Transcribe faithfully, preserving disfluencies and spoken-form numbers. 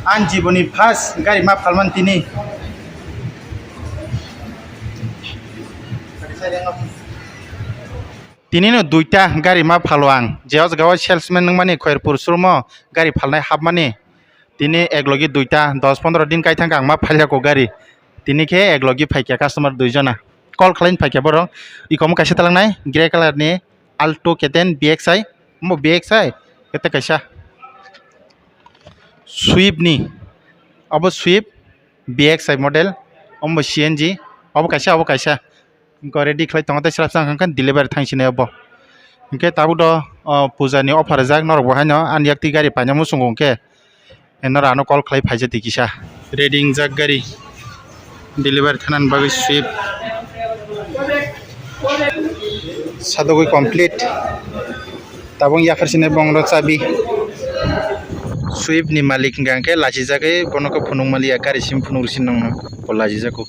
Ang jiboni first gari ma phalmani tini. Tini no duita gari ma phalo ang. Je o jaga o salesman nangmani Khairpur showroom o gari phalnai hapmani. Tini ek logi duita, dos pondro din kai thangkha ang ma phalyako gari. Tini khe ek logi phaikha customer dui jona. Call khlaina phaikha borok. Ikomo kaisa talangnai grey colour ni Alto K ten B X I. Omo B X I. Kete kaisa Swift ni. Obo Swift B X I model. Omo C N G. Obo kaisa, obo kaisa. Hwnkhe ready khlai tongo tei srapsa hwnkhe delivery thang sinai obo. Hwnkhe tabuk do, o, puja ni offer rijak norok bo haino ani yak twi gari paina muchungo hwnkhe. Norok ano call khlai phaijadi kisa. Ready wngjak gari delivery thanani bagwi Swift. Sadogwi complete. Tabuk yakhar sini bongro chabi. Swift ni malik hwnkha hwnkhe lachijagwi bono khe phunuk maliya gari sim phunuk rwsini nongno bo lachijago.